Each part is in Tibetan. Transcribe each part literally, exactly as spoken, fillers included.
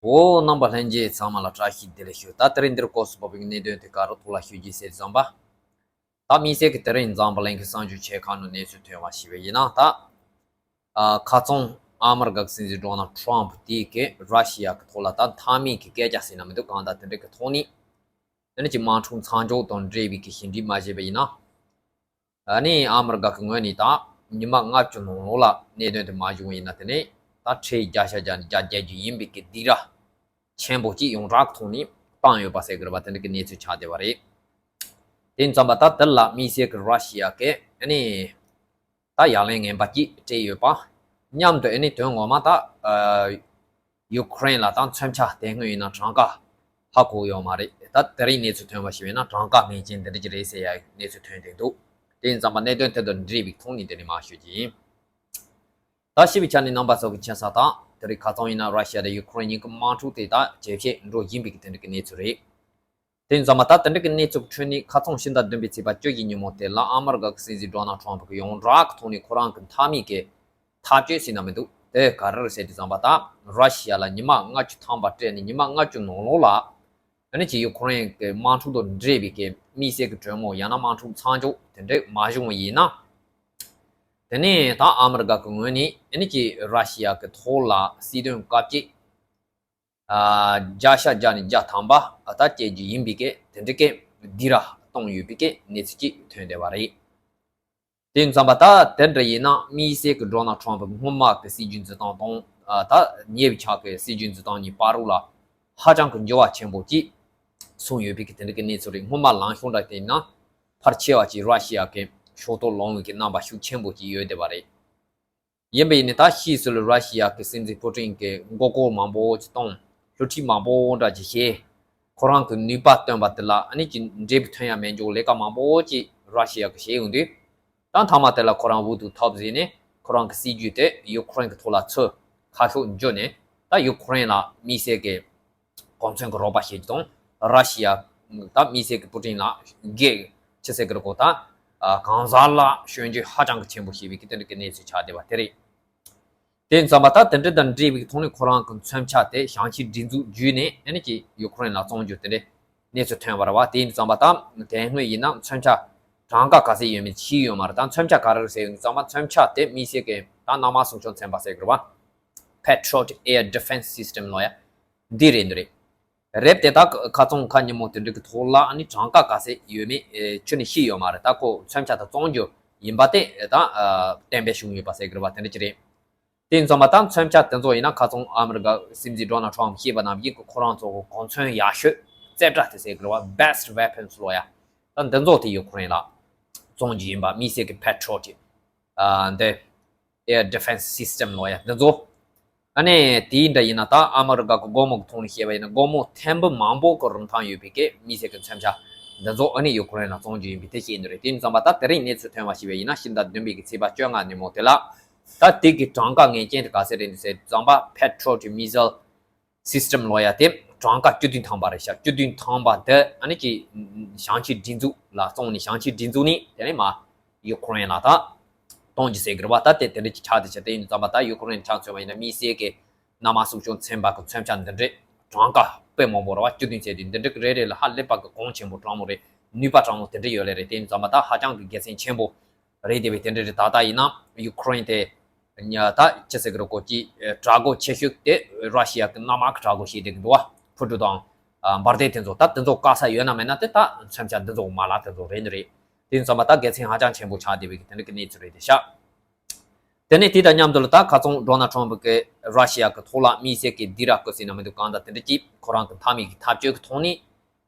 འོ། རྣམ་པ་ལྷན་རྒྱས་ཚང་མ་ལ་བཀྲ་ཤིས་བདེ་ལེགས་ཞུ། ད་དེ་རིང་འདིར་སྐོར་སུ་བབས་པའི་གནད་དོན་དེ་ག་རུ་ཐོག་ལ་ཞུ་རྒྱུ་ཟེར་ཙམ་པ། ད་དམིགས་བསལ་གྱི་དེ་རིང་འཛམ་བུ་གླིང་གི་གསར་འགྱུར་ཆེ་ཁག་ནང་གནས་ཚུལ་ཐོན་པ་ཞིག་བས་ཡིན་ན། ད་ཨ་ཁ་རྩང་ཨ་མི་རི་ཀ་གི་སྲིད་འཛིན་ཌོ་ནལ་ཊམ་པ་དེ་གིས་ར་ཤི་ཡ་གི་ཐོག་ལ་ད་མཐའ་མའི་གི་སྐད་ཆ་ཟེར་ན་མི་འདུག་གང་ལྟར་དེ་འདྲ་གི་ཐོག་ནས་དེ་ནི་ཅིག་དམག་འཁྲུག་མཚམས་འཇོག་དང་འབྲེལ་བའི་གི་ཞི་འགྲིག་མ་བྱས་པ་ཡིན་ན། ཨ་ནི་ཨ་མི་རི་ཀ་གི་ངོས་ནས་ད་ཉི་མ་ལྔ་བཅུ་ནང་ལོགས་ལ་གནད་དོན་དེ་མ་བྱུང་བ་ཡིན་ན། དེ་ནས་ད་ཁྲལ་བརྒྱ་ཆ་བརྒྱ་ནས་བརྒྱ་བརྒྱབ་རྒྱུ་ཡིན་པའི་གི་སྡིགས་ར་ཆེན་པོ་ཅིག་ཡོངས་གྲགས་ཐོག་ནས་བཏང་ཡོད་པ་ཟེར་གི་རེད་པ། དེ་འདྲ་གི་གནས་ཚུལ་ཆགས་བསྡད་པ་རེད། དེ་ཙམ་པ་ད་དེ་ལ་དམིགས་བསལ་གི་ར་ཤི་ཡ་གིས་ཨ་ནི་ད་ཡ་ལན་ངན་པ་ཅིག་སྤྲད་ཡོད་པ་མཉམ་དུ། ཨ་ནི་དོན་ངོ་མ་ད་ཨ་ཡུ་ཀེ་རེན་ལ་ད་མཚོན་ཆ་དེ་སྔོན་ཡིན་ན་གྲངས་ཀ་ཧ་གོ་ཡོད་མ་རེད། ད་དེ་རིང་གནས་ཚུལ་ཐོན་པ་ཞིག་ཡིན་ན་གྲངས་ཀ་ངེས་ཅན་འདི་འདྲ་ཅིག་རེད་ཟེར་ཡ་གནས་ཚུལ་ཐོན་བསྡད་འདུག་དེ་ཡིན་ཙམ་པ་གནད་དོན་དེ་དང་འབྲེལ་བའི་ཐོག་ནས་དེ་ནས་མར་ཞུ་རྒྱུ་ཡིན། ད་ཞུས་པའི་ཆ་ནས་རྣམ་པ་ཚོ་གི་མཁྱེན་གསལ་དང་། དེ་རིང་ཁ་རྩང་ཡིན་ན་ར་ཤི་ཡ་དང་ཡུ་ཀེ་རེན་གཉིས་ཀྱི་དམག་འཁྲུག་དེ་ད་ཇེ་ཆེར་འགྲོ་བཞིན་པའི་གི་དེ་འདྲ་གི་གནས་ཚུལ་རེད། དེ་ཡིན་ཙམ་པ་ད་དེ་འདྲ་གི་གནས་ཚུལ་ཁྲོད་ནས་ཁ་རྩང་ཕྱི་ཟླ་བདུན་པའི་ཚེས་པ་བཅུ་བཞི་ཉིན་མོ་དེ་ལ་ཨ་མི་རི་ཀ་གི་སྲིད་འཛིན་ཌོ་ནལ་ཊམ་པ་གིས་ཡོངས་གྲགས་ཀྱི་ཐོག་ནས་ཁོ་རང་གི་མཐའ་མའི་གི་ཐག་གཅོད་ཟེར་ན་མི་འདུག་དེ་ག་རེ་རེད་ཟེར་དུས་ཙམ་པ། ད་ར་ཤི་ཡ་ལ་ཉི་མ་ལྔ་བཅུ་ཐམ་པ་སྤྲད་ནས་ཉི་མ་ལྔ་བཅུ་ནང་ལོགས་ལ་ཨ་ནི་ཅིག་ཡུ་ཀེ་རེན་གྱི་དམག་འཁྲུག་དང་འབྲེལ་བའི་གི་དམིགས་བསལ་གྱི་གྲོས་མོལ་ཡང་ན་དམག་འཁྲུག་མཚམས་འཇོག་དེ་འདྲ་མ་བྱུང་བ་ཡིན་ན། དེ་ནས་ད་ཨ་མི་རི་ཀ་གི་ངོས་ནས་ཨ་ནི་ཅིག་ར་ཤི་ཡ་གི་ཐོག་ལ་སྲིད་དོན་བཀག་སྐྱིལ་ཨ་བརྒྱ་ཆ་བརྒྱ་ནས་བརྒྱ་ཐམ་པ་ད་བཅད་རྒྱུ་ཡིན་པའི་གི་དེ་འདྲ་གི་སྡིགས་ར་གཏོང་ཡོད་པའི་གི་གནས་ཚུལ་ཅིག་ཐོན་བསྡད་པ་རེད། དེ་ཡིན་ཙམ་པ་ད་དེ་འདྲ་ཡིན་ན་དམིགས་བསལ་གྱི་ཌོ་ནལ་ཊམ་པ་གི་སྔོན་མ་གི་སྲིད་ཇུས་འཛིན་སྟངས་དང་ཨ་ད་ཉེ་བའི་ཆར་གྱི་སྲིད་ཇུས་འཛིན་སྟངས་གཉིས་བར་རུ་ལ་ཧ་ཅང་གི་འགྱུར་བ་ཆེན་པོ་ཅིག་སོང་ཡོད་པའི་གི་དེ་འདྲ་གི་གནས་ཚུལ་རེད། སྔོན་མ་ལངས་ཤོག་འདྲ་དེ་ཡིན་ན་ཕལ་ཆེ་བ་ཅིག་ར་ཤི་ཡ་གི་ཕྱོགས་གཏོགས་ལངས་ཡོད་ཀྱི་རྣམ་པ་ཤུགས་ཆེན་པོ་ཅིག་ཡོད་བསྡད་པ་རེད། ཡིན་པ་ཡིན་ནའི་ད་ཕྱིས་སུ་ལ་ར་ཤི་ཡ་གི་སྲིད་འཛིན་པུ་ཏིན་གྱིས་མགོ་སྐོར་མང་པོ་ཅིག་བཏང་། བསླུ་བྲིད་མང་པོ་འདྲ་ཅིག་བྱས། ཁོ་རང་གི་ནུས་པ་བཏོན་པ་དེ་ལ་ཨ་ནི་ཅིག་འབྲས་བུ་ཐོན་ཡ་མེད་འཇོག་ལས་ཀ་མང་པོ་ཅིག་ར་ཤི་ཡ་གིས་བྱས་ཡོང་དུས། ད་མཐའ་མ་དེ་ལ་ཁོ་རང་འུ་ཐུག་ཐབས་ཟིན་ནས་ཁོ་རང་གི་སྲིད་ཇུས་དེ་ཡུ་ཀེ་རེན་གྱི་ཐོག་ལ་ཚུར་ཁ་ཕྱོགས་འཇུས་ནས། ད་ཡུ་ཀེ་རེན་ལ་དམིགས་བསལ་གྱི་གོ་མཚོན་གྱི་རོགས་པ་བྱེད་རྒྱུ་དང་། ར་ཤི་ཡ་ད་དམིགས་བསལ་གྱི་པུ་ཏིན་ལ་གེགས་ཆེ་ཟེར་གི་རེད་གོ། ད་གང་ཟག་ལ་སྐྱོན་བརྗོད་ཧ་ཅང་གི་ཆེན་པོ་བྱས་པའི་གི་དེ་འདྲ་གི་གནས་ཚུལ་ཆགས་བསྡད་པ་དེ་རེད། དེ་ཙམ་པ་ད་དེ་འདྲ་དང་འབྲེལ་བའི་ཐོག་ནས་ཁོ་རང་གི་མཚོན་ཆ་དེ་ཞིང་ཆེན་སྒྲིག་འཛུགས་བརྒྱུད་ནས་ཨ་ནི་ཅིག་ཡུ་ཀེ་རེན་ལ་བཙོང་རྒྱུ་དེ་འདྲའི་གནས་ཚུལ་ཐོན་པ་རེད་བ། དེ་ཡིན་ཙམ་པ་ད་དེ་སྔོན་ཡིན་ན་མཚོན་ཆ་གྲངས་ཀ་ག་ཚད་ཡོད་མེད་ཤེས་ཡོད་མ་རེད། ད་མཚོན་ཆ་ག་རེ་རེད་ཟེར་ཡོང་དུས་ཙམ་པ་མཚོན་ཆ་དེ་དམིགས་བསལ་གྱི་ད་གནམ་དམག་སྲུང་སྐྱོང་ཚན་པ་ཟེར་གི་རེད་བ། Patriot Air Defense System ལབ་ཡ་འདི་རེད། འདི་རེད། རེད་དེ་ད་ཁ་རྩང་ཁ་ཉིན་མོ་དེ་འདྲ་གི་ཐོག་ལ་ཨ་ནི་གྲངས་ཀ་ག་ཚད་ཡོད་མེད་ཨེ་ཁྱོན་ནས་ཤེས་ཡོད་མ་རེད། ད་ཁོ་མཚོན་ཆ་དེ་བཙོང་རྒྱུ་ཡིན་པ་དེ་ད་ཨ་གཏན་འབེབས་བྱུང་ཡོད་པ་ཟེར་གི་རེད་བ། དེ་འདྲ་ཅིག་རེད། དེ་ཡིན་ཙམ་པ་ད་མཚོན་ཆ་དེ་ཚོ་ཡིན་ན་ཁ་རྩང་ཨ་མི་རི་ཀ་སྲིད་འཛིན་ཌོ་ནལ་ཊམ་པ་བཤད་པ་ནང་བཞིན་གྱི་ཁོ་རང་ཚོ་གི་གོ་མཚོན་ཡག་ཤོས་རྩེ་གྲ་དེ་ཟེར་གི་རེད་བ། Best weapons ལབ་ཡ། ད་འདི་ཚོ་དེ་ཡུ་ཀེ་རེན་ལ་བཙོང་རྒྱུ་ཡིན་པ། དམིགས་བསལ་གྱི་Patriot ཨ་འདི་Air Defense System ལབ་ཡ་འདི་ཚོ། ཨ་ནི་དེའི་འདྲ་ཡིན་ན་ད་ཨ་མི་རི་ཀ་གི་སྒོར་མོ་གི་ཐོག་ནས་བཤད་པ་ཡིན་ན་སྒོར་མོ་ཐེར་འབུམ་མང་པོ་གི་རིན་ཐང་ཡོད་པའི་གི་དམིགས་བསལ་གྱི་མཚོན་ཆ་འདི་ཚོ་ཨ་ནི་ཡུ་ཀེ་རེན་ལ་བཙོང་རྒྱུ་ཡིན་པའི་དེ་བཤད་ནི་རེད། དེ་ཡིན་ཙམ་པ་ད་དེ་རིང་གནས་ཚུལ་ཐོན་པ་ཞིག་བས་ཡིན་ན་ཕྱི་ཟླ་བདུན་པའི་གི་ཚེས་པ་བཅོ་ལྔ་ཉིན་མོ་དེ་ལ་ད་དེ་གི་གྲངས་ཀ་ངེས་ཅན་དེ་ག་ཚད་རེད་འདུག་ཟེར་ཙམ་པ་Patriot Missile System ལབ་ཡ་དེ་གྲངས་ཀ་བཅུ་བདུན་ཐམ་པ་རེད་ཤག་བཅུ་བདུན་ཐམ་པ་འདི་ཨ་ནི་ཅིག་ཞིང་ཆེན་སྒྲིག་འཛུགས་ལ་བཙོང་ནས་ཞིང་ཆེན་སྒྲིག་འཛུགས་ནས་དེ་ནས་མར་ཡུ་ཀེ་རེན་ལ་ད་གཏོང་རྒྱུ་ཟེར་གི་རེད་བ། ད་དེ་དེ་འདྲ་ཅིག་ཆགས་བསྡད་ཤག་དེ་ཡིན་ཙམ་པ་ད་ཡུ་ཀེ་རེན་ཆ་མཚོན་པ་ཡིན་ན་དམིགས་བསལ་གྱི་གནམ་དམག་སྲུང་སྐྱོང་ཚན་པ་གི་མཚོན་ཆ་འདི་འདྲའི་གྲངས་ཀ་དཔེ་མང་པོ་རེད་བ། བཅུ་བདུན་ཟེར་དུས་འདི་འདྲ་གི་རེ་རེ་ལ་ཧ་ལས་པ་གི་གོང་ཆེན་པོ་དྲང་མོ་རེད། ནུས་པ་དྲང་མོ་དེ་འདྲ་ཡོད་ལེ་རེད། དེ་ཡིན་ཙམ་པ་ད་ཧ་ཅང་གི་དགེ་མཚན་ཆེན་པོ་རེད་དེ་བས། དེ་འདྲ་རེད། ད་ལྟ་ཡིན་ན་ཡུ་ཀེ་རེན་དེ་ཉ་ད་ཅི་ཟེར་གི་རེད་གོ། ཅི་དྲག་རྒོལ་ཆེ་ཤོས་དེ་ར་ཤི་ཡ་གི་གནམ་དམག་གི་དྲག་རྒོལ་བྱེད་བསྡད་གི་འདུག་བ། འཕུར་གྲུ་དང་ཨ་འབར་མདེལ་དེ་ཚོ་ད་དེ་ཚོ་བཀག་ས་ཡོད་ན་མེད་ན་དེ་ད་མཚོན་ཆ་འདི་ཚོ་མ་ལག་དེ་ཚོ་རེད་ནི་རེད། དེ་ཡིན་ཙམ་པ་ད་དགེ་མཚན་ཧ་ཅང་ཆེན་པོ་ཆགས་བསྡད་པའི་གི་དེ་འདྲ་གི་གནས་ཚུལ་རེད་དེ་ཤག་དེ་ནས་དེ་དང་མཉམ་དུ་ལ་ད་ཁ་རྩང་ཌོ་ནལ་ཊམ་པ་གིས་ར་ཤི་ཡ་གི་ཐོག་ལ་དམིགས་བསལ་གྱི་སྡིགས་ར་བསྐུལ་ཟེར་ན་མི་འདུག་གང་ལྟར་དེ་འདྲ་ཅིག་ཁོ་རང་གི་མཐའ་མའི་གི་ཐག་གཅོད་ཀྱི་ཐོག་ནས་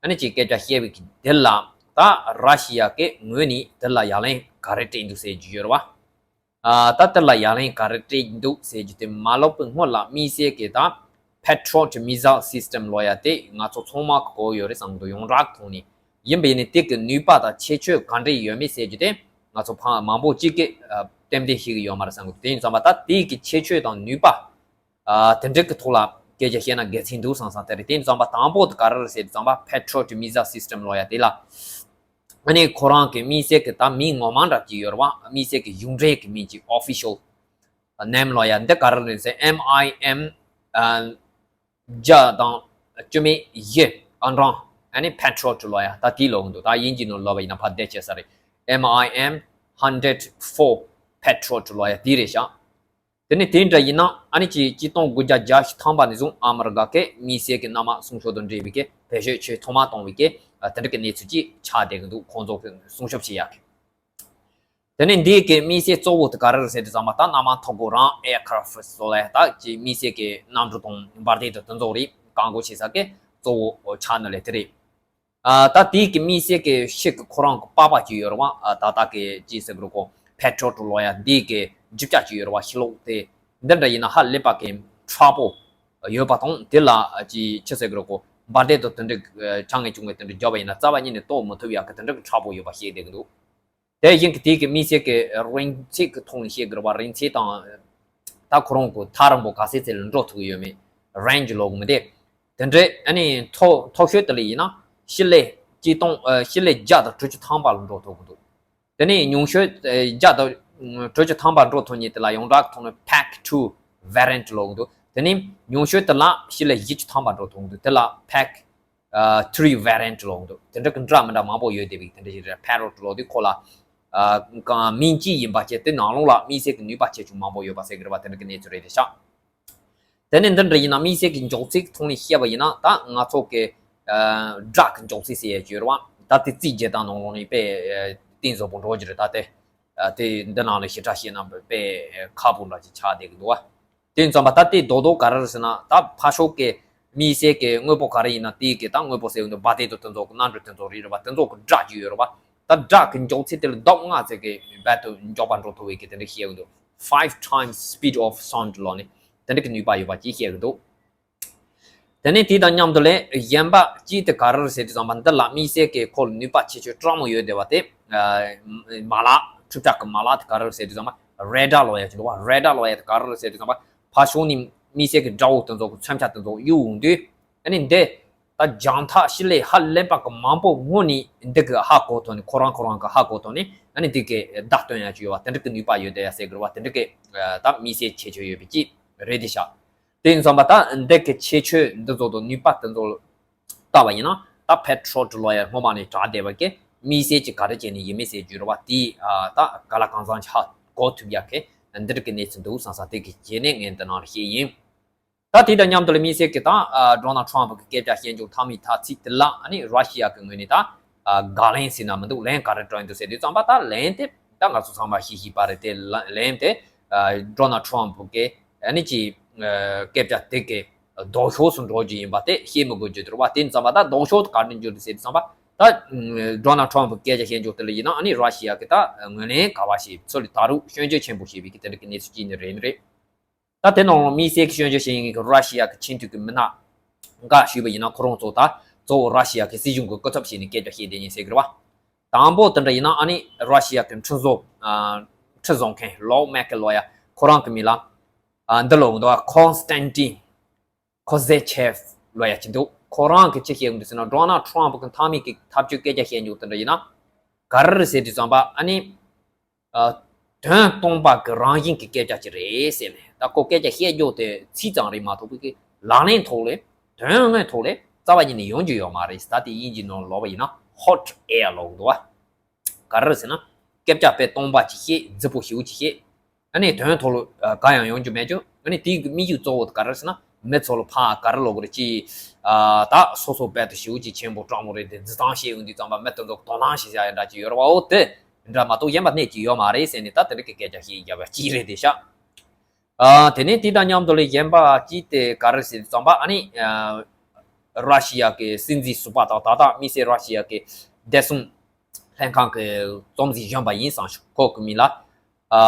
ཨ་ནི་ཅིག་སྐད་ཆ་བཤད་པའི་གི་དེ་ལ་ད་ར་ཤི་ཡ་གི་ངོས་ནས་དེ་ལ་ཡ་ལན་ག་རེ་སྤྲད་འདུག་ཟེར་རྒྱུ་ཡོད་རེད་བ། ཨ་ད་དེ་ལ་ཡ་ལན་ག་རེ་སྤྲད་འདུག་ཟེར་རྒྱུ་དེ་མ་ལོག་པའི་སྔོན་ལ་དམིགས་བསལ་གྱི་ད་Patriot Missile System ལབ་ཡ་དེ་ང་ཚོ་ཚང་མ་གི་གོ་ཡོད་རེད་བསམ་གི་འདུག་ཡོངས་གྲགས་ཐོག་ནས། ཡིན་པ་ཡིན་ནའི་དེ་གི་ནུས་པ་དང་ཁྱད་ཆོས་ག་འདྲ་ཡོད་མེད་ཟེར་རྒྱུ་དེ་ང་ཚོ་ཕ་མང་པོ་གཅིག་གིས་ཨ་གཏན་གཏན་ཤེས་ཀྱི་ཡོད་མ་རེད་བསམ་གི་འདུག་དེ་ཡིན་ཙམ་པ་ད་དེ་གི་ཁྱད་ཆོས་དང་ནུས་པ་ཨ་དེ་འདྲ་གི་ཐོག་ལ་སྐད་ཆ་བཤད་ན་དགེ་མཚན་འདུག་བསམ་བསམ་དེ་རེད། དེ་ཡིན་ཙམ་པ་དང་པོ་དེ་ག་རེ་རེད་ཟེར་དུས་ཙམ་པ་Patriot Missile System ལབ་ཡ་དེ་ལ། ཨ་ནི་ཁོ་རང་གི་དམིགས་བསལ་གྱི་ད་མིང་ངོ་མ་འདྲ་གི་ཡོད་རེད་བ། དམིགས་བསལ་གྱི་གཞུང་འབྲེལ་གྱི་མིང་གཅིག་Official Name ལབ་ཡ་འདི་ག་རེ་རེད་ཟེར། M I M ཨ་ བརྒྱ་དང་བཅུ་མེད་བཞི་ཨ་འབྲང་ཨ་ནི་Patriot ལོ་ཡ་ད་དེའི་ལོ་འདུག་ད་དབྱིན་ཇིའི་ནང་ལབ་པ་ཡིན་ན་ཕར་བསྡད་ཆེ་ས་རེད། M I M hundred four Patriot ལོ་ཡ་དེ་རེད་ཤག་དེ་ནས་དེ་འདྲ་ཡིན་ན་ཨ་ནི་ཅིག་གཅིག་སྟོང་དགུ་བརྒྱ་བརྒྱད་ཅུ་ཐམ་པ་ནས་བཟུང་ཨ་མི་རི་ཀ་གི་མི་སེར་གྱི་མནའ་མ་སྲུང་སྐྱོབ་དང་འབྲེལ་བའི་གི་བེད་སྤྱོད་བྱེད་ཐོག་མ་བཏང་བའི་གི་དེ་འདྲ་གི་གནས་ཚུལ་ཅིག་ཆགས་བསྡད་ཀྱི་འདུག་ཁོང་ཚོ་གི་སྲུང་སྐྱོབ་བྱེད་ཡག་གི། དེ་ནས་འདིའི་གི་དམིགས་བསལ་གཙོ་བོ་དེ་ག་རེ་རེད་ཟེར་དུས་ཙམ་པ་ད་མནའ་མ་ཐོག་གོ་རང་aircraft སོགས་ལ་ད་ཅིག་དམིགས་བསལ་གི་གནམ་གྲུ་དང་འབར་མདེལ་དང་དེ་ཚོ་རེད་བཀག་འགོག་བྱེད་ས་གི་གཙོ་བོ་ཆགས་ནི་ལས་དེ་རེད། ཨ་ད་དེའི་གི་དམིགས་བསལ་གི་ཕྱི་གི་ཁོ་རང་གི་པགས་པ་ཅིག་ཡོད་རེད་བ། ཨ་ད་ལྟ་གི་ཅི་ཟེར་གི་རེད་གོ Patriot ལོ་ཡ་འདིའི་གི་རྒྱུ་ཆ་ཅིག་ཡོད་རེད་བ། ཕྱི་ལོགས་དེ་འདི་འདྲ་ཡིན་ན་ཧ་ལས་པ་གི་མཁྲེགས་པོ་ཡོད་པ་དང་དེ་ལ་ཅི་ཅི་ཟེར་གི་རེད་གོ་འབར་མདེལ་དང་དེ་འདྲ་ཆང་ངེ་ཅུང་ངེ་དེ་འདྲ་རྒྱབ་པ་ཡིན་ན་རྩ་བ་ཉིད་ནས་གཏོར་མི་ཐུབ་ཡག་གི་དེ་འདྲ་གི་མཁྲེགས་པོ་ཡོད་པ་ཤེས་བསྡད་ཀྱི་འདུག་དེ་བཞིན་གྱི་དེ་གི་དམིགས་བསལ་གྱི་རིང་ཚད་ཀྱི་ཐོག་ནས་བཤད་དགོས་པ་རིང་ཚད་དང་། ད་ཁོ་རང་གི་ཐག་རིང་པོ་ག་ཚད་ཚད་ལ་འགྲོ་ཐུབ་ཀྱི་ཡོད་མེད་རེན་ཇི་ལབ་ཀྱི་མི་འདུག་དེ་འདྲའི་ཨ་ནི་མཐོ་མཐོ་ཤོས་དེ་ལ་ཡིན་ན་སྤྱི་ལེ་གཅིག་སྟོང་ཨ་སྤྱི་ལེ་བརྒྱ་དང་དྲུག་ཅུ་ཐམ་པ་ལ་འགྲོ་ཐུབ་ཀྱི་འདུག་དེ་ནས་ཉུང་ཤོས་ཨ་བརྒྱ་དང་དྲུག་ཅུ་ཐམ་པ་འགྲོ་ཐུབ་མཁན་དེ་ལ་ཡོངས་གྲགས་ཀྱི་ཐོག་ནས་Pak two variant ལབ་ཀྱི་འདུག་དེ་ནས་ཉུང་ཤོས་དེ་ལ་སྤྱི་ལེ་བཞི་བཅུ་ཐམ་པ་འགྲོ་ཐུབ་ཀྱི་འདུག་དེ་ལ་Pak ཨ་three variant ལབ་འདུག་དེ་འདྲ་གི་འདྲ་མི་འདྲ་མང་པོ་ཡོད་བསྡད་པའི་དེ་འདྲ་ཞིག་རེད། Parrot ལབ་དུས་ཁོ་ལ་ཨ་གང་མིང་གཅིག་ཡིན་པ་བྱས་དེ་ནང་ལོགས་ལ་དམིགས་བསལ་གྱི་ནུས་པ་ཆེ་ཆུང་མང་པོ་ཡོད་པ་ཟེར་གི་རེད་བ། དེ་འདྲ་གི་གནས་ཚུལ་རེད་དེ་ཤག་དེ་ནས་འདི་འདྲ་ཡིན་ན་དམིགས་བསལ་གྱི་མགྱོགས་ཚད་ཀྱི་ཐོག་ནས་བཤད་པ་ཡིན་ན་ད་ང་ཚོ་གི་ཨ་སྒྲ་གི་མགྱོགས་ཚད་ཟེར་ཡས་ཅིག་ཡོད་རེད་བ། ད་དེ་རྩིས་རྒྱག་སྟངས་ནང་ལོགས་ནས་དཔེ་ཨ་གཏིང་ཟབ་པོ་འགྲོ་གི་རེད། ད་དེ་ཨ་དེ་འདི་ནང་ལ་ཞིབ་ཕྲ་བཤད་ན་དཔེ་ཁག་པོ་འདྲ་ཅིག་ཆགས་བསྡད་ཀྱི་འདུག་བ། དེ་ཙམ་པ་ད་དེ་རྡོག་རྡོག་ག་རེ་རེད་ཟེར་ན་ད་ཕར་ཕྱོགས་ཀྱི་དམིགས་བསལ་གྱི་དངོས་པོ་ག་རེ་ཡིན་ན་དེའི་གི་ད་དངོས་པོ་ཟེར་བ་འདི་འབར་མདེལ་དང་དེ་ཚོ་གི་གནམ་གྲུ་དེ་ཚོ་རེད་རེད་བ། དེ་ཚོ་གི་སྒྲ་ཅིག་ཡོད་རེད་བ། ད་སྒྲ་གི་མགྱོགས་ཚད་དེ་ལ་ལྡབ་ལྔ་ཙམ་གྱི་རྦད་དེ་མགྱོགས་པ་འགྲོ་ཐུབ་པའི་གི་དེ་འདྲ་བཤད་གི་འདུག Five times speed of sound ལབ་ནས་དེ་འདྲ་གི་ནུས་པ་ཡོད་པ་ཅིག་བཤད་གི་འདུག་དེ་ནས་དེ་དང་མཉམ་དུ་ལས་གཞན་པ་གཅིག་དེ་ག་རེ་རེད་ཟེར་དུས་ཙམ་པ་འདི་ལ་དམིགས་བསལ་གྱི་ཁོ་ལ་ནུས་པ་ཆེ་ཤོས་དྲག་མོ་ཡོད་བསྡད་པ་དེ་ཨ་མ་ལག་ཁྲིམས་ཐག་གི་མ་ལག་དེ་ག་རེ་རེད་ཟེར་དུས་ཙམ་པ་རེ་ཌར་ལབ་ཡ་ཅིག་འདུག་བ། རེ་ཌར་ལབ་ཡ་དེ་ག་རེ་རེད་ཟེར་དུས་ཙམ་པ་ཕར་ཕྱོགས་ནས་དམིགས་བསལ་གྱི་དགྲ་བོ་དེ་ཚོ་གི་མཚོན་ཆ་དེ་ཚོ་གཡུག་འོང་དུས་ཨ་ནི་འདི་ད་རྒྱང་ཐག་སྤྱི་ལེ་ཧ་ལས་པ་གི་མང་པོ་སྔོན་ནས་འདི་གི་ཧ་གོ་ཐོག་ནས་ཁོ་རང་ཁོ་རང་གི་ཧ་གོ་ཐོག་ནས་ཨ་ནི་འདི་གི་བརྡ་སྟོན་ཡ་ཅིག་ཡོད་བ། དེ་འདྲ་གི་ནུས་པ་ཡོད་བསྡད་ཡ་ཟེར་དགོས་རེད་བ། དེ་འདྲ་གི་ད་དམིགས་བསལ་ཁྱད་ཆོས་ཡོད་པའི་ཅིག་རེད་དེ་ཤག་དེ་ཡིན་ཙང་པ་ད་འདི་གི་ཁྱད་ཆོས་འདི་ཚོ་དང་ནུས་པ་དེ་ཚོ་ལ་བལྟས་པ་ཡིན་ན་ད་Patriot ལབ་ཡ་སྔོན་མ་ནས་དྲག་བསྡད་པ་གི་དམིགས་བསལ་གྱི་ག་རེ་བྱས་ནས་ཡིན་མིན་ཟེར་རྒྱུ་རེད་བ། དེ་ཨ་ད་ག་ལ་གང་འཚམ་ཧ་གོ་ཐུབ་ཡ་གི་འདི་འདྲ་གི་གནས་ཚུལ་འདུག་བསམ་བསམ་དེ་གི་རྗེས་ནས་ངས་འདི་ནང་ལ་བཤད་ཡིན། ད་དེ་དང་མཉམ་དུ་ལ་དམིགས་བསལ་གྱི་ད་ཨ་Donald Trump གི་སྐད་ཆ་བཤད་རྒྱུ་མཐའ་མའི་མཐའ་ཚིག་དེ་ལ་ཨ་ནི་ར་ཤི་ཡ་གི་ངོས་ནས་ད་ཨ་དགག་ལན་ཟེར་ན་མི་འདུག་ལན་ག་རེ་སྤྲད་འདུག་ཟེར་དུས་ཙམ་པ་ད་ལན་དེ་ད་ང་ཚོ་ཚང་མ་ཤེས་ཤེས་པ་རེད། དེ་ལ་ལན་དེ་ཨ་Donald Trump གི་ཨ་ནི་ཅི་ཨ་སྐད་ཆ་དེ་གི་ལྡོག་ཕྱོགས་སུ་འགྲོ་རྒྱུ་ཡིན་པ་དེ་བཤད་མི་དགོས་རྒྱུ་དེ་རེད་བ། དེ་ཙམ་པ་ད་ལྡོག་ཕྱོགས་དེ་ག་རེ་འགྱུར་འདུག་ཟེར་དུས་ཙམ་པ་ད་Donald Trump གི་སྐད་ཆ་བཤད་རྒྱུ་དེ་ལ་ཡིན་ན་ཨ་ནི་ར་ཤི་ཡ་གི་ད་ངོས་ལེན་ག་བ་ཞིག་ཚུར་ལ་ད་རུང་སྐྱོན་བརྗོད་ཆེན་པོ་བྱས་པའི་གི་དེ་འདྲ་གི་གནས་ཚུལ་ཅིག་ནི་རེད་ནི་རེད། ད་དེ་ནང་དམིགས་བསལ་གྱི་སྐྱོན་བརྗོད་བྱེད་མཁན་གྱི་ར་ཤི་ཡ་གི་ཆེས་མཐོའི་གི་མི་སྣ་འགའ་ཞུས་པ་ཡིན་ན་ཁོ་རང་ཚོ་ད་གཙོ་བོ་ར་ཤི་ཡ་གི་སྲིད་གཞུང་གི་སྐུ་ཚབ་བྱས་ནས་སྐད་ཆ་བཤད་བསྡད་མཁན་ཟེར་གི་རེད་བ། དང་པོ་དེ་འདྲ་ཡིན་ན་ཨ་ནི་ར་ཤི་ཡ་གི་ཁྲིམས་བཟོ་ཨ་ཁྲིམས་བཟོ་མཁན་ལོ་མེ་ཀེལ་ལོ་ཡ་ཁོ་རང་གི་མིང་ལ་ཨ་འདི་ལོ་འདུག་བ། Konstantin Kozachev ལོ་ཡ་ཅིག་འདུག་ཁོ་རང་གི་ཅི་བཤད་ཡོང་འདུག་ཟེར་ན་Donald Trump གི་མཐའ་མའི་གི་ཐབས་ཇུས་སྐད་ཆ་བཤད་མྱོང་དེ་འདྲ་ཡིན་ན་ག་རེ་རེད་ཟེར་དུས་ཙམ་པ་ཨ་ནི། ཨ། དོན་སྟོང་པ་གི་རང་བཞིན་གྱི་སྐད་ཆ་ཅིག་རེད་ཟེར་ནས་ད་ཁོ་སྐད་ཆ་བཤད་རྒྱུ་དེ་ཚིག་ཙམ་རེད་མ་གཏོགས་པའི་ལག་ལེན་ཐོག་ལས་དོན་དངོས་ཐོག་ལས་རྩ་བ་ཉིད་ནས་ཡོང་རྒྱུ་ཡོད་མ་རེད། ད་དེ་དབྱིན་ཇིའི་ནང་ལབ་པ་ཡིན་ན་hot air ལབ་འདུག་བ། ག་རེ་རེད་ཟེར་ན་སྐད་ཆ་དཔེ་སྟོང་པ་ཅིག་བཤད་རྫིག་པོ་ཞེ་པོ་ཅིག་བཤད། ཨ་ནི་དོན་ཐོག་ལ་གང་ཡང་ཡོང་རྒྱུ་མེད་རྒྱུ། ཨ་ནི་དེའི་དམིགས་ཡུལ་གཙོ་བོ་དེ་ག་རེ་རེད་ཟེར་ན་མི་ཚོ་ལ་ཕར་ག་རེ་ལབ་དགོས་རེད་ཅིག་ཨ་ད་སོ་སོ་དཔེ་དེ་ཞེ་པོ་ཅིག་ཆེན་པོ་དྲང་མོ་རེད་དེ་རྫིག་ཐང་བཤད་ཡོང་དུས་ཙམ་པ་མི་དེ་ཚོ་དོ་སྣང་བྱེད་བྱ་ཡ་འདྲ་ཅིག་ཡོད་རེད་བ། འོ་དེ་འདྲ་མ་གཏོགས་གཞན་པ་གནད་ཅིག་ཡོད་མ་རེད་ཟེར་ནས་ད་དེ་འདྲ་གི་སྐད་ཆ་བཤད་བརྒྱབ་པ་ཅིག་རེད་དེ་ཤག་ཨ་དེ་ནས་དེ་དང་མཉམ་དུ་ལས་གཞན་པ་ཅིག་དེ་ག་རེ་ཟེར་དུས་ཙམ་པ་ཨ་ནི་ཨ་ར་ཤི་ཡ་གི་སྲིད་འཛིན་ཟུར་པ་དང་ད་ལྟ་དམིགས་བསལ་ར་ཤི་ཡ་གི་བདེ་སྲུང་ལྷན་ཁང་གི་གཙོ་འཛིན་གཞོན་པ་ཡིན་བསམ་ཞུ། ཁོ་གི་མིང་ལ་ཨ་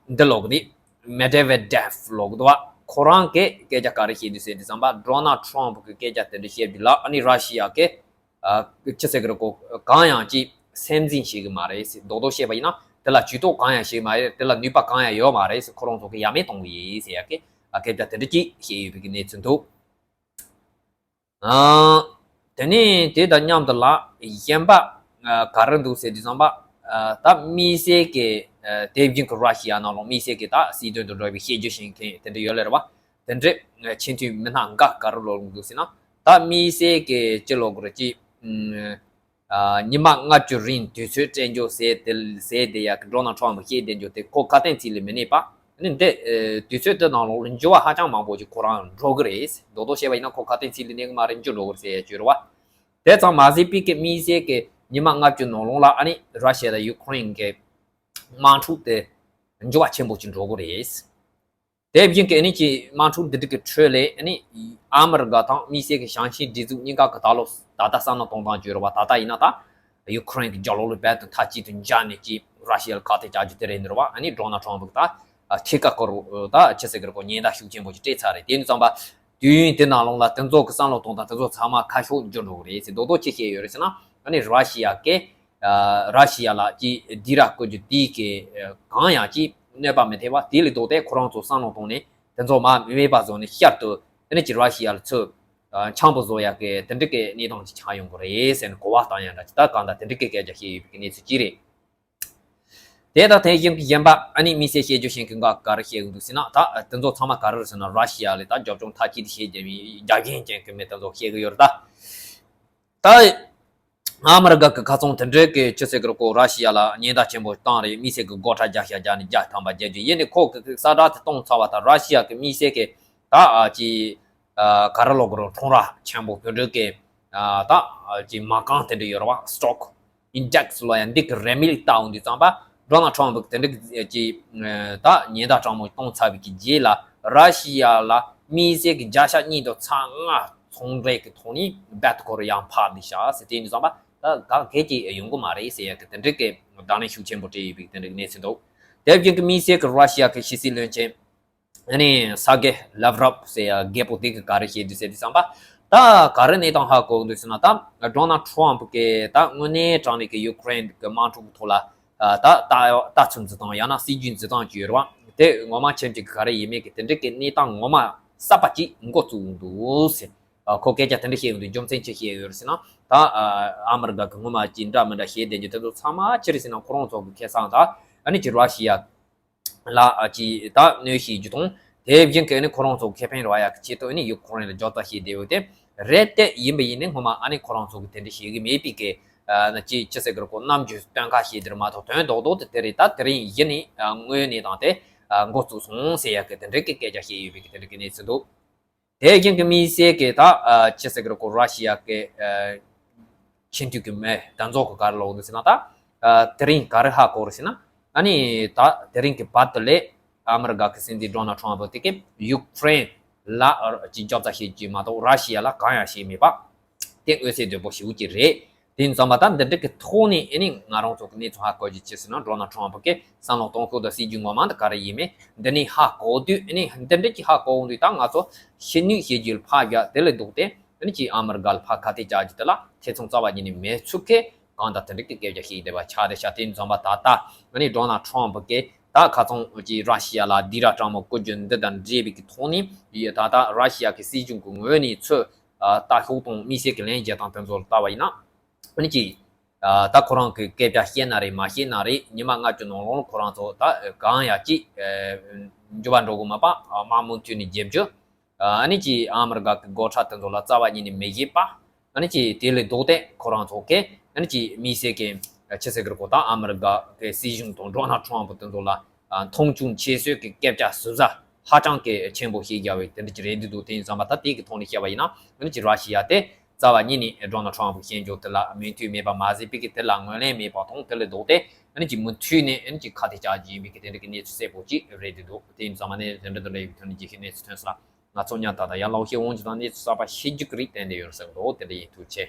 འདི་ལབ་གི་འདུག Medvedev ལབ་གི་འདུག་བ། ཁོ་རང་གིས་སྐད་ཆ་ག་རེ་བཤད་འདུག་ཟེར་དུས་ཙམ་པ་Donald Trump གི་སྐད་ཆ་དེ་འདྲ་བཤད་དུས་ལ་ཨ་ནི་ར་ཤི་ཡ་གི་ཨ་ཅི་ཟེར་གི་རེད་གོ་གང་ཡང་ཅིག་སེམས་འཛིན་བྱེད་གི་མ་རེད་ཟེར། རྡོག་རྡོག་བཤད་པ་ཡིན་ན་དེ་ལ་ཇུས་གཏོགས་གང་ཡང་བྱེད་གི་མ་རེད། དེ་ལ་ནུས་པ་གང་ཡང་ཡོད་མ་རེད་ཟེར། ཁོ་རང་ཚོ་གི་ཡ་མེད་གཏོང་གི་ཡིན་ཟེར་ཡ་གི་ཨ་སྐད་ཆ་དེ་འདྲ་ཅིག་བཤད་ཡོད་པའི་གི་གནས་ཚུལ་འདུག་ཨ། དེ་ནས་དེ་དང་མཉམ་དུ་ལ་གཞན་པ་ཨ་ག་རེ་འདུག་ཟེར་དུས་ཙམ་པ་ཨ་ད་དམིགས་བསལ་གྱི་ཨ་དེ་བཞིན་གྱི་ར་ཤི་ཡ་ནང་ལ་དམིགས་བསལ་གྱི་ད་སྲིད་དོན་དང་འབྲེལ་བའི་བཤད་རྒྱུ་བྱེད་མཁན་དེ་འདྲ་ཡོད་ལེ་རེད་བ། དེ་འདྲའི་ཆེས་མཐོའི་མི་སྣ་འགའ་ག་རེ་ལབ་འདུག་ཟེར་ན། ད་དམིགས་བསལ་གྱི་ཅི་ལབ་དགོས་རེད། ཅི། ཨ། ཉི་མ་ལྔ་བཅུ་རིང་དུས་ཚོད་སྤྲད་རྒྱུ་ཟེར་དེ་ཟེར་དེ་ཡ་གི་ཌོ་ནལ་ཊམ་པ་བཤད་བསྡད་རྒྱུ་དེ་ཁོ་ཁ་དན་ཚིག་ལ་མི་གནས་པ། ཨ་ནི་འདི་དུས་ཚོད་དེ་ནང་ལོགས་ལ་འགྱུར་བ་ཧ་ཅང་མང་པོ་ཅིག་ཁོ་རང་འགྲོ་གི་རེད། རྡོག་རྡོག་བཤད་པ་ཡིན་ན་ཁོ་ཁ་དན་ཚིག་ལ་གནས་གི་མ་རེད། འགྱུར་འགྲོ་གི་རེད་ཟེར་ཡ་བརྗོད་རེད་བ། དེ་ཙམ་མ་ཟད་པའི་གི་དམིགས་བསལ་གྱི་ཉི་མ་ལྔ་བཅུ་ནང་ལོགས་ལ་ཨ་ནི་ར་ཤི་ཡ་དང་ཡུ་ཀེ་རེན་གྱི་དམག་འཁྲུག་དེ་འགྱུར་བ་ཆེན་པོ་ཅིག་འགྲོ་གི་རེད། དེ་བཞིན་གྱི་ཨ་ནི་ཀྱི་དམག་འཁྲུག་འདི་དག་གི་ཁྲོད་ལས་ཨ་ནི་ཨ་མི་རི་ཀ་དང་དམིགས་བསལ་གྱི་ཞང་ཆེན་སྒྲིག་འཛུགས་གཉིས་ཀ་གི་ད་ལོ་ད་ལྟ་བསམ་བློ་གཏོང་སྟངས་བརྗོད་རེད་བ། ད་ལྟ་ཡིན་ན་ད་ཡུ་ཀེ་རེན་གྱི་རྒྱབ་ལོགས་ལ་རྦད་དེ་མཐའ་གཅིག་ཏུ་འཇགས་ནས་ཀྱི་ར་ཤི་ཡ་ལ་ཁ་གཏད་བཅག་རྒྱུ་དེ་རེད་འདུག་རེད་བ། ཨ་ནི་ཌོ་ནལ་ཊམ་པ་གི་ད་ཐད་ཀར་སྐོར་ད་ཆི་ཟེར་གི་རེད་གོ། ཉེན་བརྡ་ཤུགས་ཆེན་པོ་ཞིག་སྤྲད་ཚར་རེད། དེ་ཡིན་དུས་ཙམ་པ་དུས་ཡུན་དེ་ནང་ལོགས་ལ་དེ་ཚོ་གི་བསམ་བློ་གཏོང་སྟངས་དེ་ཚོ་ཚང་མ་ཁ་ཕྱོགས་འགྱུར་འགྲོ་གི་རེད་ཟེར་རྡོག་རྡོག་ཅི་བཤད་ཡོད་རེད་ཟེར་ན། ཨ་ནི་ར་ཤི་ཡ་གི་ཨ། ར་ཤི་ཡ་ལ་ཀྱི་སྡིགས་ར་བསྐུལ་རྒྱུ་དེ་གི་ཨ། གང་ཡང་ཅི་གནོད་པ་མི་ཐེབས་པ་དེ་ལས་ལྡོག་སྟེ་ཁོ་རང་ཚོ་བསམ་བློ་གཏོང་ནས་དེ་ཚོ་མར་མེད་པ་བཟོ་ནས་ཤར་དུ་ཨ་ནི་ཀྱི་ར་ཤི་ཡ་ལ་ཚུར་ཨ། འཆམ་པོ་བཟོ་ཡག་གི་དེ་འདྲ་གི་གནས་སྟངས་ཅིག་ཆགས་ཡོང་གི་རེད་ཟེར་ནས་གོ་བ་བཏང་ཡག་འདྲ་ཅིག་ད་གང་ལྟར་དེ་འདྲ་གི་སྐད་ཆ་བཤད་ཡོད་པའི་གནས་ཚུལ་ཅིག་རེད། དེ་དང་དེ་བཞིན་གྱི་གཞན་པ་ཨ་ནི་དམིགས་བསལ་བཤད་རྒྱུ་ཞིག་གི་འགའ་ག་རེ་བཤད་གི་འདུག་ཟེར་ན། ད་དེ་ཚོ་ཚང་མ་ག་རེ་རེད་ཟེར་ན་ར་ཤི་ཡ་ལ་ད་རྒྱབ་ལྗོངས་མཐའ་གཅིག་ཏུ་བྱས་རྒྱུ་ཡིན། རྒྱབ་འགལ་ཅན་གྱི་མི་དེ་ཚོ་བཤད་གི་ཡོད་རེད་ད། ད་ཨ་མི་རི་ཀ་གི་ཁ་ཚོན་དེ་འདྲའི་གི་ཆི་ཟེར་གི་རེད་གོ། ར་ཤི་ཡ་ལ་ཉེན་བརྡ་ཆེན་པོ་བཏང་རེད། དམིགས་བསལ་གི་སྒོ་ཁྲལ་བརྒྱ་ཆ་བརྒྱ་ནས་བརྒྱ་ཐམ་པ་བརྒྱབ་རྒྱུ་ཡིན་ནི་ཁོ་གི་གསལ་བསྒྲགས་དེ་གཏོང་ཚར་བ་དང་ར་ཤི་ཡ་གི་དམིགས་བསལ་གི་ད་ཨ་ཅི་ཨ་ག་རེ་ལབ་གི་རེད། ཁྲོམ་ར་ཆེན་པོ་དེ་འདྲའི་གི་ཨ་ད་ཨ་ཅི་མ་རྐང་དེ་འདྲ་ཡོད་རེད་བ། སི་ཊོག་ཨིན་ཌེག་སི་ལ་ཡང་འདི་གི་རེ་མིག་ལྟ་འོང་དུས་ཙམ་པ་ཌོ་ནལ་ཊམ་པ་གི་དེ་འདྲ་གི་ཅི་ད་ཉེན་བརྡ་དྲང་མོ་གཏོང་ཚར་བའི་གི་རྗེས་ལ་ར་ཤི་ཡ་ལ་དམིགས་བསལ་གི་བརྒྱ་ཆ་གཉིས་དང་ཚེག་ལྔ་ཚོང་འབྲེལ་གི་ཐོག་ནས་རྦད་དེ་ཁོ་རང་ཡར་འཕར་བསྡད་ཤག་ཟེར། དེ་ཡིན་དུས་ཙམ་པ་ད་ག་གེ་ཅིག་ཡོང་གི་མ་རེད་ཟེར་ཡ་གི་དེ་འདྲ་གི་བརྡ་ལན་ཤུགས་ཆེན་པོ་སྤྲད་ཡོད་པའི་གི་དེ་འདྲ་གི་གནས་ཚུལ་འདུག་དེ་བཞིན་གི་དམིགས་བསལ་གི་ར་ཤི་ཡ་གི་ཕྱི་སྲིད་བློན་ཆེན་ཨ་ནི་སར་གེ་ལབ་རོབ་ཟེར་ཡ་རྒད་པོ་དེ་གི་ག་རེ་བཤད་འདུག་ཟེར་དུས་ཙམ་པ། ད་ག་རེ་གནས་སྟངས་ཧ་གོ་འདུག་ཟེར་ན། ད་ཌོ་ནལ་ཊམ་པ་གི་ད་དངོས་གནས་དྲང་གནས་གི་ཡུ་ཀེ་རེན་གི་དམག་འཁྲུག་གི་ཐོག་ལ་ད་ལྟ་ལྟ་ཚུལ་འཛིན་སྟངས་ཡང་ན་སྲིད་ཇུས་འཛིན་སྟངས་ཅིག་ཡོད་རེད་བ། དེ་ངོ་མ་ཁྱིམ་གཅིག་གི་ག་རེ་ཡིན་མིན་གི་དེ་འདྲ་གི་གནས་སྟངས་ངོ་མ་གསར་པ་ཅིག་འགོ་བཙུགས་འདུག་ཟེར། ཁོ་སྐད་ཆ་དེ་འདྲ་བཤད་ཡོང་དུས་རྒྱུ་མཚན་ཅི་བཤད་ཡོད་རེད་ཟེར་ན། ད་ཨ་མི་རི་ཀ་གི་སྔོན་མ་ཅིག་འདྲ་མི་འདྲ་བཤད་བསྡད་རྒྱུ་དེ་ཚོ་ཚང་མ་ཅི་རེད་ཟེར་ན། ཁོ་རང་ཚོ་གི་ཁེ་བཟང་དང་ཨ་ནི་ཅིག་ར་ཤི་ཡ་ལ་ཨ་ཅིག་ད་གནོད་བྱེད་རྒྱུ་དང་། དེ་བཞིན་གི་ཨ་ནི་ཁོ་རང་ཚོ་ཁེ་ཕན་རག་ཡག་གི་ཆེད་དུ་ཨ་ནི་ཡུ་ཀེ་རེན་ལ་རྒྱབ་སྐྱོར་བྱེད་བསྡད་ཡོད་དེ་རེད། དེ་ཡིན་པ་ཡིན་ནའི་སྔོན་མ་ཨ་ནི་ཁོ་རང་ཚོ་གི་དེ་འདྲ་བྱེད་གི་མེད་པའི་གི་ཨ་ཅིག་ཅི་ཟེར་གི་རེད་གོ། རྣམ་འགྱུར་སྟོན་ཁ་བྱེད་དེ་རེད་མ་གཏོགས་དོན་རྡོག་རྡོག་དེ་དེ་རེད། ད་དེ་རིང་གཞི་ནས་དངོས་གནས་དང་དེ་འགོ་བཙུགས་སོང་ཟེར་ཡག་གི་དེ་འདྲ་གི་སྐད་ཆ་བཤད་ཡོད་པའི་གི་དེ་འདྲ་གི་གནས་ཚུལ་འདུག་དེ་བཞིན་གྱི་དམིགས་བསལ་གྱི་ད་ཨ་ཅི་ཟེར་གི་རེད་གོ། ར་ཤི་ཡ་གི་ཨ་ཆེས་མཐོའི་གི་མི་དེ་ཚོ་གི་ག་རེ་ལབ་འདུག་ཟེར་ན། ད་ཨ་དེ་རིང་ག་རེ་ཧ་གོ་རེད་ཟེར་ན། ཨ་ནི་ད་དེ་རིང་གི་བར་དུ་ལས་ཨ་མི་རི་ཀ་གི་སྲིད་འཛིན་ཌོ་ནལ་ཊམ་པ་དེ་གིས་ཡུ་ཀེ་རེན་ལ་ཨ་ཅིག་རྒྱབ་རྩ་བྱེད་རྒྱུ་མ་གཏོགས་ར་ཤི་ཡ་ལ་གང་ཡང་བྱས་མེད་པ། དེ་མངོན་གསལ་དོད་པོ་ཞེ་པོ་ཅིག་རེད། དེ་ཡིན་ཙང་མ་ད་འདི་འདྲ་གི་ཐོག་ནས་ཨ་ནི་ང་རང་ཚོ་གི་གནས་ཚུལ་ཧ་གོ་རྒྱུ་ཅི་ཟེར་ན། ཌོ་ནལ་ཊམ་པ་གི་བསམ་བློ་གཏོང་ཕྱོགས་དང་སྲིད་ཇུས་ངོ་མ་འདི་ག་རེ་ཡིན་མིན་འདི་ནས་ཧ་གོ་དུས། ཨ་ནི་འདི་འདྲ་ཅིག་ཧ་གོ་འོང་དུས་ད་ང་ཚོ་ཕྱི་སྣོན་བྱེད་རྒྱུ་ལ་ཕར་བཞག་དེ་ལས་ལྡོག་སྟེ་ཨ་ནི་ཅིག་ཨ་མི་རི་ཀ་ལ་ཕར་ཁ་གཏད་བཅག་རྒྱུ་དེ་ལ་ཐེ་ཚོམ་རྩ་བ་ཉིད་ནས་མེད་ཚུལ་གྱི་གང་ལྟར་དེ་འདྲ་གི་སྐད་ཆ་བཤད་བསྡད་པ་ཆགས་བསྡད་ཤག་དེ་ཡིན་ཙང་མ་ད་ལྟ་ཨ་ནི་ཌོ་ནལ་ཊམ་པ་གི་ད་ཁ་ཚང་ཅིག་ར་ཤི་ཡ་ལ་སྡིགས་ར་དྲང་མོ་བསྐུལ་རྒྱུ་འདི་དང་འབྲེལ་བའི་གི་ཐོག་ནས་ཡ་ད་ལྟ་ར་ཤི་ཡ་གི་སྲིད་གཞུང་གི་ངོས་ནས་ཚུར་ཨ་ལྟ་ཕྱོགས་དང་དམིགས་བསལ་གྱི་ལན་བརྒྱབ་སྟངས་དེ་ཚོ་ལ་ལྟ་བ་ཡིན་ན། ཨ་ནི་ཅིག་ཨ་ད་ཁོ་རང་གི་སྐད་ཆ་བཤད་ན་རེད་མ་བཤད་ན་རེད། ཉི་མ་ལྔ་བཅུ་ནང་ལོགས་ལ་ཁོ་རང་ཚོ་ད་གང་ཡང་ཅིག་ཨ་འགྱུར་བ་འགྲོ་གི་མེད་པ། ཨ་དམག་མུ་མཐུད་ནས་རྒྱབ་རྒྱུ། ཨ་ནི་ཅིག་ཨ་མི་རི་ཀ་གི་སྒོ་ཁྲལ་དེ་ཚོ་ལ་རྩ་བ་ཉིད་ནས་མི་བཞེས་པ། ཨ་ནི་ཅིག་དེ་ལས་ལྡོག་སྟེ་ཁོ་རང་ཚོ་གིས་ཨ་ནི་ཅིག་དམིགས་བསལ་གྱི་ཆི་ཟེར་གི་རེད་གོ། ད་ཨ་མི་རི་ཀ་གི་སྲིད་གཞུང་དང་ཌོ་ནལ་ཊམ་པ་དེ་ཚོ་ལ་ཨ་མཐོང་ཆུང་བྱེད་སྲོལ་གྱི་སྐད་ཆ་ཟུར་ཟ་ཧ་ཅང་གི་ཆེན་པོ་བྱེད་རྒྱུ་བའི་དེ་འདྲ་ཅིག་རེད་འདུག་དེ་ཡིན་ཙང་མ་ད་དེ་གི་ཐོག་ནས་བཤད་པ་ཡིན་ན། ཨ་ནི་ཅིག་ར་ཤི་ཡ་དེ་རྩ་བ་ཉིད་ནས་ཌོ་ནལ་ཊམ་པ་གི་བཤད་རྒྱུ་དེ་ལ་མོས་མཐུན་མེད་པ་མ་ཟད་པའི་གི་དེ་ལ་ངོས་ལེན་མེད་པ་དང་། དེ་ལས་ལྡོག་སྟེ་ཨ་ནི་ཅིག་མུ་མཐུད་ནས་ཨ་ནི་ཅིག་ཁ་གཏད་བཅག་རྒྱུ་ཡིན་པའི་གི་དེ་འདྲ་གི་གནས་ཚུལ་གསལ་པོ་ཅིག་རེད་འདུག་དེ་ཡིན་ཙང་མ་ནས་དེ་འདྲ་དེ་འདྲ་ཡོད་པའི་ཐོག་ནས་ཅིག་གི་གནས་ཚུལ་ཐོན་སོང་ལ། ང་ཚོ་མཉམ་ད་ལྟ་ཡར་ལོག་ཤེས་འོང་ཅིག་དང་གནས་ཚུལ་གསར་པ་ཤེས་རྒྱུ་གི་རིགས་ཏན་ཏན་ཡོད་ཟེར་གི་འདུག་དེ་འདྲ་ཡིན། ཐུགས་རྗེ་ཆེ།